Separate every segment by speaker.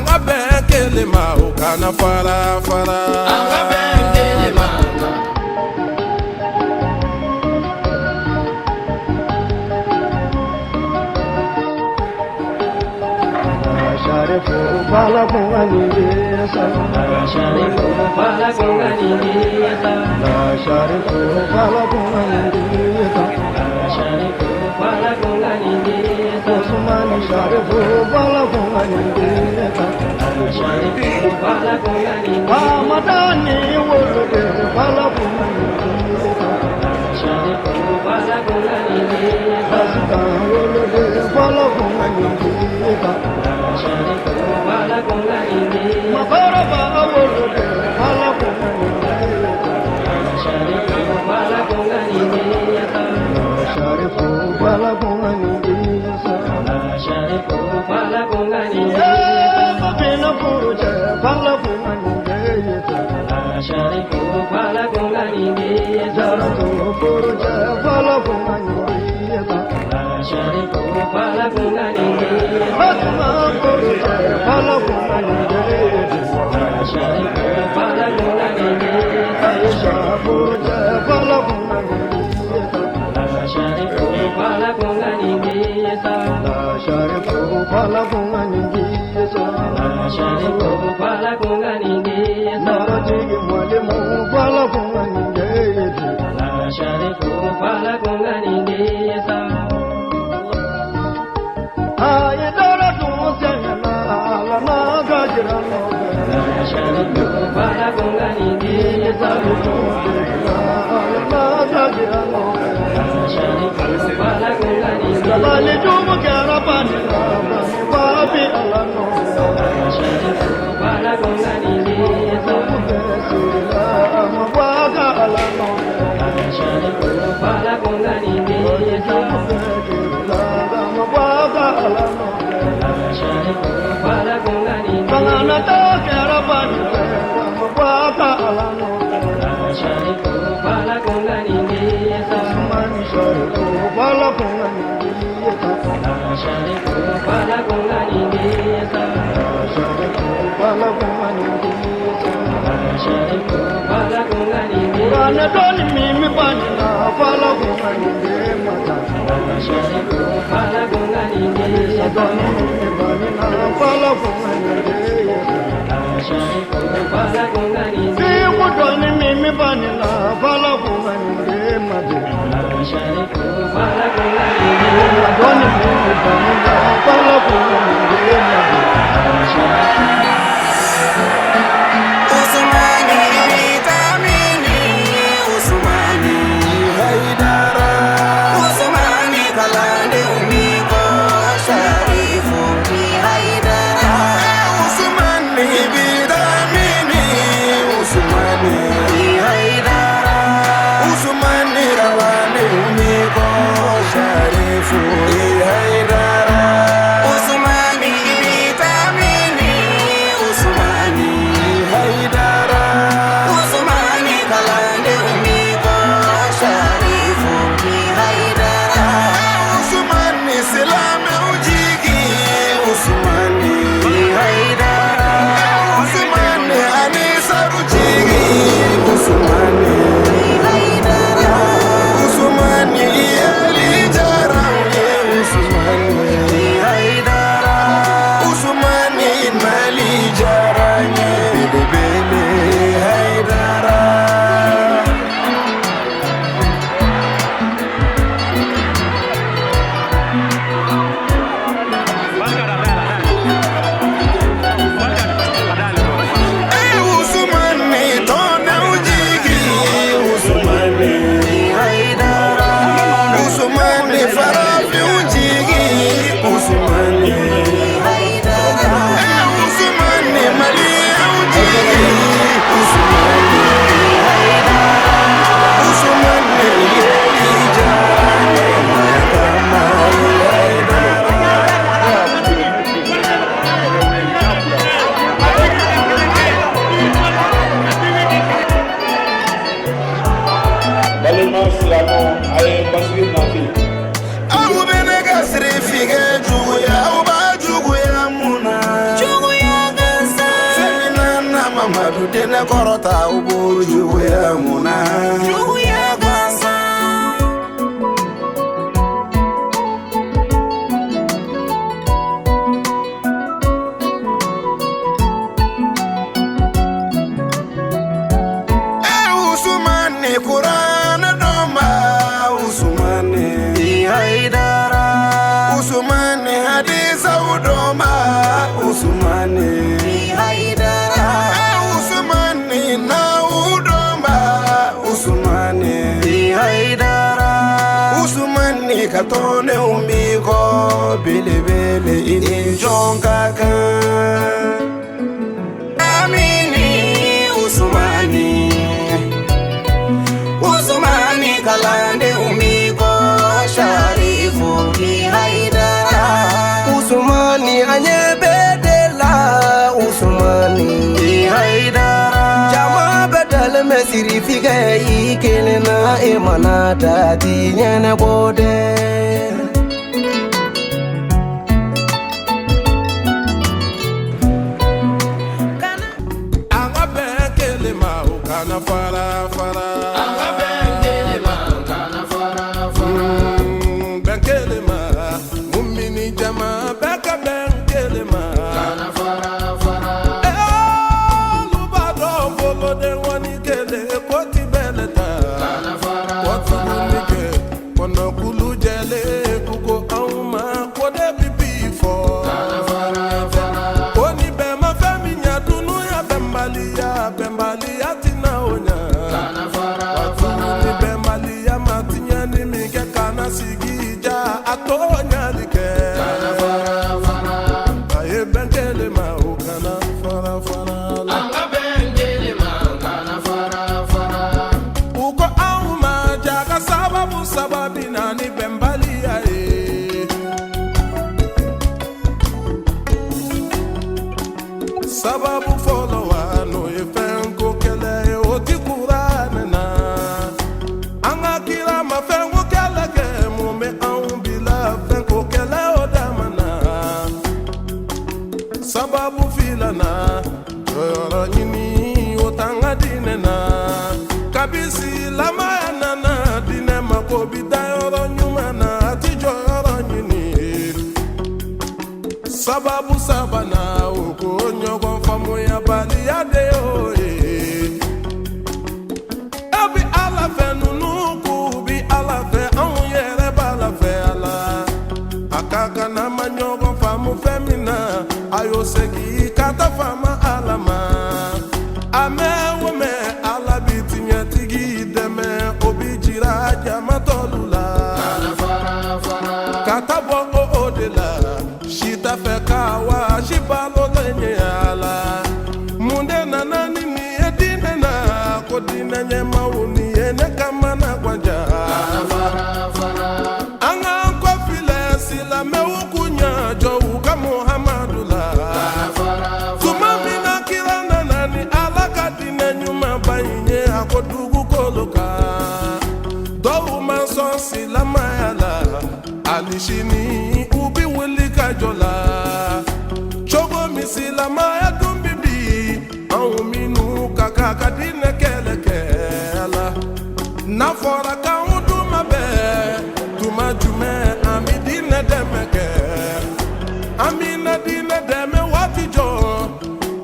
Speaker 1: An ka bɛn kelen ma, o kana fara fara.
Speaker 2: An ka bɛn kelen ma.
Speaker 3: Sharifu bala kunga ningesa.
Speaker 2: Sharifu bala kunga ningesa.
Speaker 3: La sharifu bala kunga ningesa.
Speaker 2: Sharifu bala kunga ningesa.
Speaker 3: Usmani sharifu bala kunga ningesa.
Speaker 2: Sharifu bala kunga ningesa.
Speaker 3: Amadani wolode bala kunga ningesa.
Speaker 2: Sharifu bala kunga ningesa.
Speaker 3: Basika wolode bala kunga ningesa.
Speaker 2: Sharifu bala kunga ningesa.
Speaker 3: Makaraba wolode bala kunga ningesa.
Speaker 2: Sharifu bala kunga ningesa.
Speaker 3: Sharifu bala kunga ningesa.
Speaker 2: Sharifu bala kunga ningesa.
Speaker 3: Mabina furuje bala kunga ningesa.
Speaker 2: Sharifu bala kunga ningesa.
Speaker 3: Jaratu furuje bala kunga ningesa.
Speaker 2: Sharifu bala kunga ningesa.
Speaker 3: Fatma furuje bala kunga ningesa.
Speaker 2: Sharifu bala kunga ningesa.
Speaker 3: Aisha furuje bala kunga ningesa.
Speaker 2: Sharifu bala kunga ningesa.
Speaker 3: Sharifu bala kunga ningesa.
Speaker 2: Sharifu bala kunga ningesa.
Speaker 3: Narajigi mwalimu bala kunga ningesa.
Speaker 2: Sharifu bala kunga ningesa.
Speaker 3: Aye dara tu sena ala na gajra no.
Speaker 2: Sharifu bala kunga ningesa.
Speaker 3: Ala na gajra no.
Speaker 2: Sharifu bala kunga ningesa.
Speaker 3: Sabali jum kara pani na babi ala no.
Speaker 2: Sharifu bala kunga ningesa.
Speaker 3: Sila mawaga ala no.
Speaker 2: Sharifu bala kunga ningesa.
Speaker 3: Sila mawaga ala no.
Speaker 2: Sharifu bala kunga ningesa.
Speaker 3: Bangana ta kara pani mawaga ala no.
Speaker 2: Sharifu bala kunga ningesa.
Speaker 3: Usmani sharifu bala kunga ningesa.
Speaker 2: Sharifu bala kunga ningesa.
Speaker 3: Sharifu bala kunga ningesa.
Speaker 2: Sharifu bala kunga ningesa.
Speaker 3: Kurana doni mimi bani na bala kunga ningesa.
Speaker 2: Sharifu bala kunga ningesa.
Speaker 3: Doni mimi bani na bala kunga ningesa.
Speaker 2: Sharifu bala kunga ningesa.
Speaker 3: Siku doni mimi bani na bala kunga ningesa.
Speaker 2: Sharifu bala kunga ningesa.
Speaker 3: Doni mimi bani na bala kunga ningesa.
Speaker 4: Usmani vitamini Usmani
Speaker 1: Haidara.
Speaker 4: Usmani kalande umiko Sharifu ni Haidara.
Speaker 1: Usmani vitamini Usmani.
Speaker 4: Ni Haidara.
Speaker 1: Usmani rawani umiko Sharifu Haidara.
Speaker 4: Usmani vitamini Usmani.
Speaker 1: Haidara.
Speaker 4: Usmani kalande umiko Sharifu ni Haidara.
Speaker 1: Usmani silame ujigi Usmani.
Speaker 4: Ni Haidara. Diinɛ kɔrɔta u b'o juguya mun na? Juguya gansan. Usumani kuranɛ dɔnba Usumani Haidara Usumani hadisaw dɔnba Usumani Haidara Usumani naw dɔnba Usumani Haidara Usumani ka tɔndenw b'i kɔ belebele i ni jɔn ka kan. Amini Usumani Usumani kalandenw b'i kɔ Sharifu Haidara
Speaker 3: Usumani an ɲɛ bɛ de la Usumani
Speaker 4: Haidara
Speaker 3: Jama bɛɛ dalen bɛ sirifikɛ i kelen na e mana taa ti ɲɛnabɔ dɛ.
Speaker 1: An ka bɛn kelen ma o kana fara fara.
Speaker 2: An ka bɛn kelen ma, kana fara fara.
Speaker 1: Bɛn kelen ma, mumini jama bɛɛ ka bɛn kelen ma.
Speaker 2: Kana fara fara.
Speaker 1: Olu b'a dɔn bolodenŋɔni kelen ko ti bɛlɛ ta.
Speaker 2: Kana fara
Speaker 1: Ko tuguni kɛ kɔnɔkulu jɛlen k'u ko anw ma ko de bi bi fɔ.
Speaker 2: Kana fara fara.
Speaker 1: Ko ni bɛn ma fɛn min ɲa dunuya bɛnbaliya bɛnbaliya tɛna o ɲa.
Speaker 2: Kana fara
Speaker 1: Wa tuguni bɛnbaliya ma tiɲɛni min kɛ kana sigi ja a t'o ɲali kɛ.
Speaker 2: Kana fara fara.
Speaker 1: A ye bɛn kelen ma o kana fara fara la.
Speaker 2: An ka bɛn kelen ma, kana fara fara.
Speaker 1: U ko anw ma ja ka sababu saba bi na ni bɛnbaliya ye. Sababu fɔlɔ wa n'o ye fɛn ko kɛlɛ ye o ti kuranɛ na. An ka kira ma fɛn ko kɛlɛ kɛ mun bɛ anw bila fɛn ko kɛlɛ o dama na. Sababu filanan jɔyɔrɔ ɲini o t'an ka diinɛ na. Kabi silamɛya nana diinɛ mako bi dayɔrɔ ɲuman na a ti jɔyɔrɔ ɲini. Sababu sabanan o ko ɲɔgɔn faamuyabaliya de y'o ye. E bi Ala fɛ ninnu k'u bi Ala fɛ anw yɛrɛ b'a la fɛ Ala. A ka kan n'an ma ɲɔgɔn faamu fɛn min na a y'o segin ka taa faama Ala ma. A mɛn o mɛn Ala bi tiɲɛtigi dɛmɛ o bi jira jama tɔlu la.
Speaker 2: Kana fara fara.
Speaker 1: Ka taa bɔ o de la si t'a fɛ ka wa si balo tɛ ɲɛ a la. Mun de nana ni nin ye diinɛ na ko diinɛ ɲɛmaaw nin ye ne ka mana gwanja.
Speaker 2: Kana fara fara.
Speaker 1: An k'an kɔfilɛ silamɛw k'u ɲɛ jɔ u ka Muhamadu la.
Speaker 2: Kana fara
Speaker 1: Tuma min na kira nana ni Ala ka diinɛ ɲumanba in ye a ko dugukolo kan. Dɔw ma sɔn silamɛya la hali sini u bi wuli ka jɔ la. Cogo min silamɛya dun bi bi anw minnu ka kan ka diinɛ kɛlɛ kɛ la. N'a fɔra k'anw dun ma bɛn tuma jumɛn an bi diinɛ dɛmɛ kɛ. An bɛna diinɛ dɛmɛ waati jɔ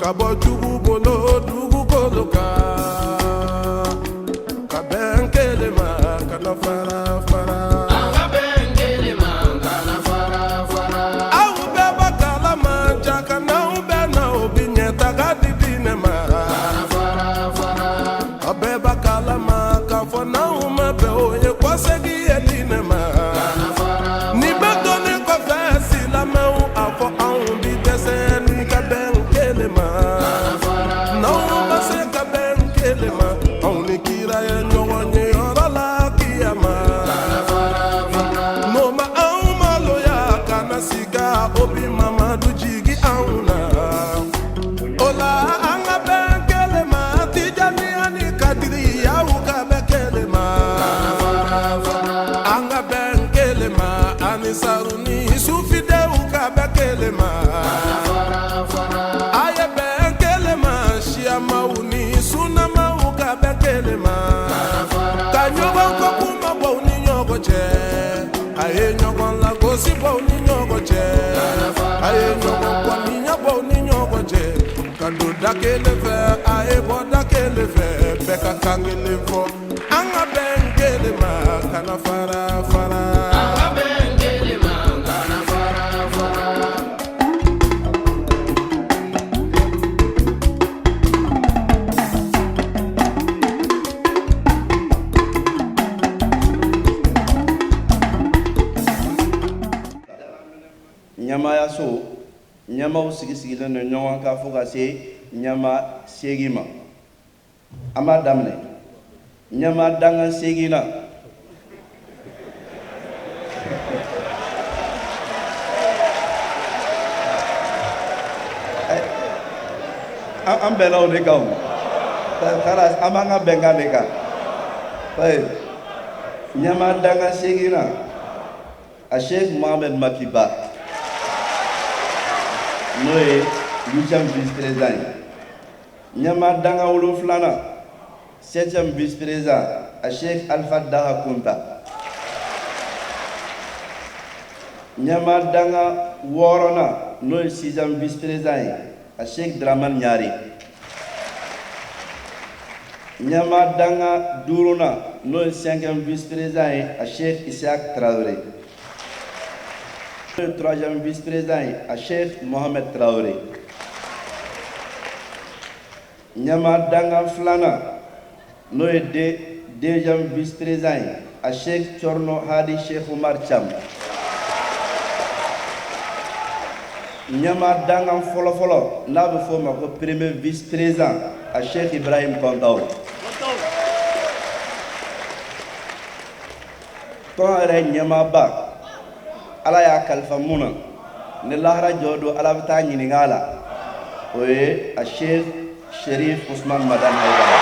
Speaker 1: ka bɔ jugu bolo dugukolo kan. Ka bɛn kelen ma kana fara fara.
Speaker 2: An ka bɛn kelen ma, kana fara fara.
Speaker 1: Aw bɛɛ b'a kalama ja ka n'aw bɛɛ na o bi ɲɛtaga di diinɛ ma.
Speaker 2: Kana fara fara.
Speaker 1: Aw bɛɛ b'a kalama k'a fɔ n'anw ma bɛn o ye kɔsegin ye diinɛ ma.
Speaker 2: Kana fara
Speaker 1: Nin bɛɛ dɔnnen kɔfɛ silamɛw a fɔ anw bi dɛsɛ ni ka bɛn kelen ma.
Speaker 2: Fara.
Speaker 1: N'anw ma se ka bɛn kelen ma anw ni kira ye ɲɔgɔn ye yɔrɔ la kiyama.
Speaker 2: Fara fara.
Speaker 1: N'o ma anw maloya kana siga o bi Mamadu jigi anw na. O la an ka bɛn kelen ma Tijani ani Kadiriyaw ka bɛn kelen ma.
Speaker 2: Fara fara.
Speaker 1: An ka bɛn kelen ma ani saruni sufidenw ka bɛn kelen ma.
Speaker 2: Fara fara.
Speaker 1: A ye bɛn kelen ma siyamaw ni cɛ. A ye ɲɔgɔn lagosi bɔ ni ɲɔgɔn cɛ, a ye ɲɔgɔn kɔniya bɔ ni ɲɔgɔn cɛ. Ka don da kelen fɛ, a ye bɔ da kelen fɛ, bɛɛ ka kan kelen fɔ. An ka bɛn kelen ma, kana fara fara.
Speaker 2: An ka bɛn kelen ma, kana fara fara.
Speaker 4: Ɲɛmaayaso ɲɛmaaw sigi sigilen don ɲɔgɔn kan fo ka se ɲɛmaa 8 ma. An b'a daminɛ ɲɛmaa dankan seeginnan. An bɛnna o de kan, o khalas, an b'an ka bɛnkan de kan. Ɲɛmaa dankan seeginnan, a Sheikh Mohamed Makiba, n'o ye huitième vice président ye. Ɲɛmaa dankan wolonfilanan, septième vice président, a Sheikh Alpha Daha Kunta. Ɲɛmaa dankan wɔɔrɔnan, n'o ye sixième vice président ye, a Sheikh Dramane Ɲare. Ɲɛmaa dankan duurunan, n'o ye cinquième vice président ye, a Sheikh Isiak Traoré. N'o ye troisième vice président ye, a Sheikh Mohamed Traoré. Ɲɛmaa dankan filanan, n'o ye deuxième vice président ye, a Sheikh Thierno Hadi Sheikh Oumar Thiam. Ɲɛmaa dankan fɔlɔfɔlɔ, n'a bɛ f'o ma ko premier vice président, a Sheikh Ibrahim Kɔntaw. Tɔn yɛrɛ ɲɛmaaba, Ala y'a kalifa mun na, ni lahara jɔ don, Ala bɛ taa ɲininka a la, o ye a Sheikh Sherif Usman Madani Haidara.